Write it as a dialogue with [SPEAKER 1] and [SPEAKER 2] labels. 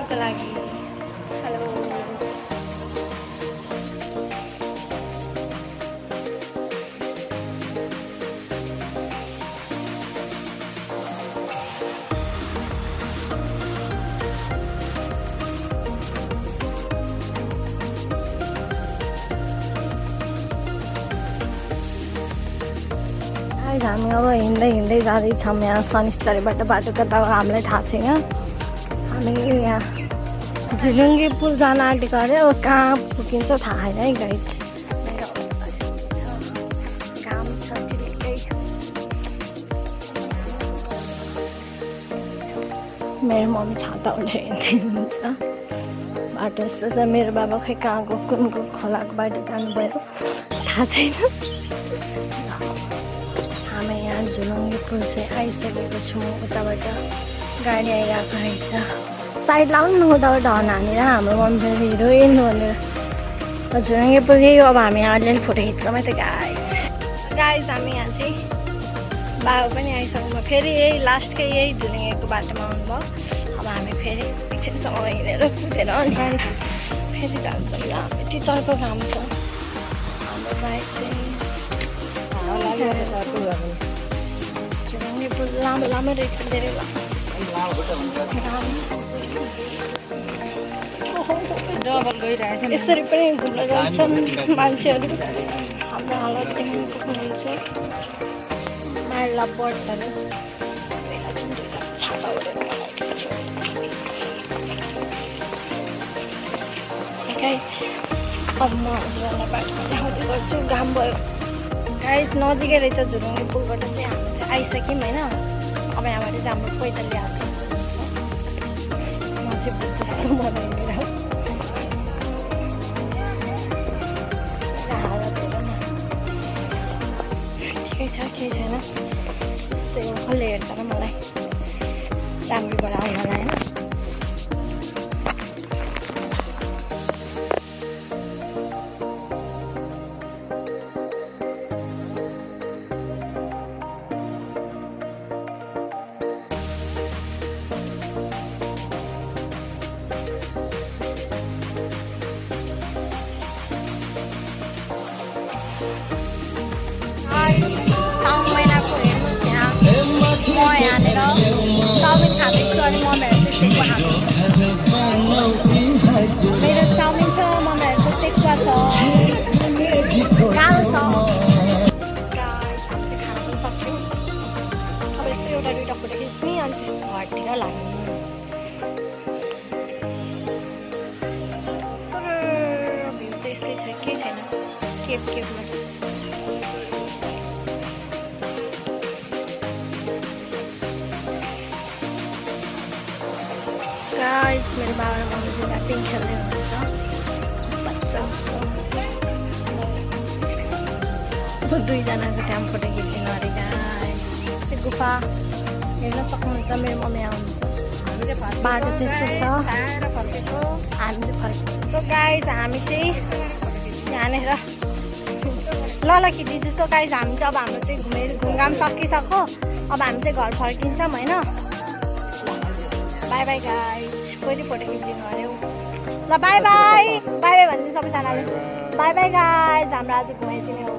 [SPEAKER 1] घुम्नको लागि। हेलो हामी अब हिँड्दै हिँड्दै जाँदैछौँ। यहाँ शनिश्चरीबाट बाटो कता हो हामीलाई थाहा छैन। हामी यहाँ झुलुङ्गे पुल जान आँटेको अरे, अब कहाँ पुगिन्छ थाहा छैन है गाइड। घाम छ ठिकै। मेरो मम्मी छाता उडेर हिँड्नुहुन्छ। बाटो यस्तो छ। मेरो बाबा खै कहाँको कुनको खोलाको बाटो जानुभयो थाहा छैन। हामी यहाँ झुलुङ्गे पुल चाहिँ आइसकेको छौँ। उताबाट गाडी आइरहेको रहेछ। साइड लाउनु न, उताबाट हर्न हानेर हाम्रो मम्मी फेरि हिरोइन भनेर। झुलुङ्गे पुल यही हो। अब हामी यहाँ अलिअलि फोटो खिच्छौँ है त गाइस। हामी यहाँ चाहिँ बाबा पनि आइसक्नु। फेरि यही लास्टकै यही झुलुङ्गेको बाटोमा आउनुभयो। अब हामी फेरि एकछिनसम्म हिँडेर कुदेर अनि फेरि जान्छौँ। यहाँ यति चर्को घाम छ। हाम्रो बाइक चाहिँ झुलुङ्गे पुल लामो लामो रहेछ, धेरै लामो। यसरी पनि घुम्न जान्छन् मान्छेहरू। हाम्रो हालत देख्न सक्नुहुन्छ। माइला बर्ड्सहरू छाता उडेर अब म हजुरहरूलाई बाटोमा देखाउँदै गर्छु। घाम भयो गाइस। नजिकै रहेछ झुलुङ्गे पुलबाट चाहिँ हामी चाहिँ आइसक्यौँ होइन। अब यहाँबाट चाहिँ हाम्रो पैदल यात्रा सुरु हुन्छ। म चाहिँ जस्तो बनाइदिएर हालत हेर न, ठिकै छ केही छैन। त्यही हो, कसले हेर्छ र मलाई राम्रोबाट आउनलाई होइन। म यहाँनिर चाउमिन खाँदैछु अनि मम्मीहरू चाहिँ सेकुवा खाँदैछ। मेरो चाउमिन छ, मम्मीहरूको सेकुवा छ। गाह्रो छ। गाइस हामीले खाना पनि सक्छौँ। अब यस्तो एउटा दुइटा फोटो खिच्ने अनि घरतिर लाग्ने। सर भ्यू चाहिँ यस्तै छ, केही छैन। केपमा गाइस मेरो बाबा र मम्मी चाहिँ ऱ्यापिङ खेल्दै हुनुहुन्छ बच्चा जस्तो। दुईजनाको टाइम फोटो खिच्नु अरे गाइस। त्यो गुफा हेर्न सक्नुहुन्छ। मेरो मम्मी आउनुहुन्छ। बाटो चाहिँ यस्तो छ। हामी चाहिँ फर्केको गाइस। हामी चाहिँ यहाँनिर ल खिचिदिन्छु। सो गाइस हामी चाहिँ अब हाम्रो चाहिँ घुमघाम सकिसक्यो। अब हामी चाहिँ घर फर्किन्छौँ होइन। By by guys. कहिले फोटो खिचिदिनु अरे। ल बाई बाई बाई बाई भनिदिनु सबैजनाले। By by guys. हाम्रो आज घुमाइदिने हो।